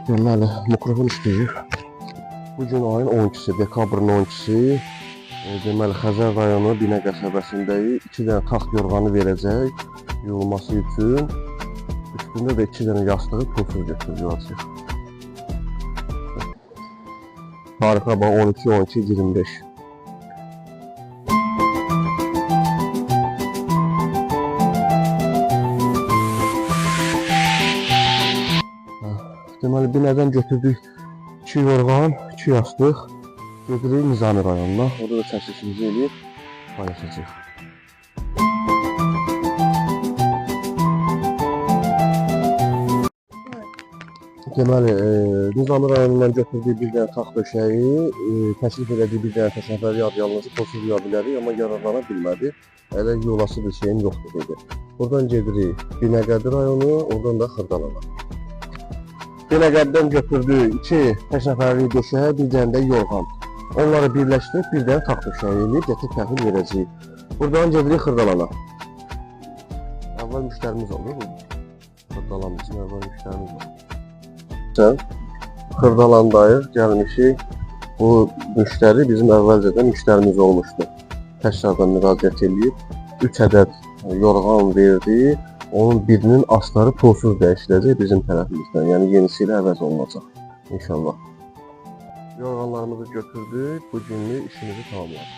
Deməli, mikrofon işləyir. Bu gün ayın 12-si, dekabrın 12-si. Deməli, Xəzər rayonu Binə qəsəbəsindəyik. 2 dənə taxt yorğanı verəcək yuyulması üçün. Üstündə də 2 dənə yastığı pulsuz götürüb yuyacaq. Tarixə bax 12 12 25. Deməli, Binədən götürdük 2 yorğan, 2 yastıq. Götürürük Nizami rayonuna. Orada da çəkilişimizi eləyib paylaşacağıq. Deməli, Nizami rayonundan götürdüyü bir dənə taxt döşəyi, təklif elədiyi bir dənə təsəvvürlü yad yalnız pulsuz yuya bilərik, amma yararlana bilmədi. Hələ yolası bir şeyim yoxdur dedi. Buradan gedirik Binəqədi rayonu, oradan da Xırdalana. Binəqədidən götürdüyü 2 tək nəfərlik döşək, bir dənə də yorğan. Onları birləşdirib bir dənə taxt döşəyi eləyib gətirib təhvil verəcəyik. Buradan gedirik Xırdalana. Əvvəl müştərimiz olur. Xırdalan bizim əvvəl müştərimiz olur. Sən Xırdalandayıq, gəlmişik. Bu müştəri bizim əvvəlcədən müştərimiz olmuşdu. Təkrardan müraciət eləyib 3 ədəd yorğan verdi. Onun birinin astarı pulsuz dəyişiləcək bizim tərəfimizdən. Yəni yenisi ilə əvəz olunacaq inşallah. Yorğanlarımızı götürdük. Bu günlük işimizi tamamladıq.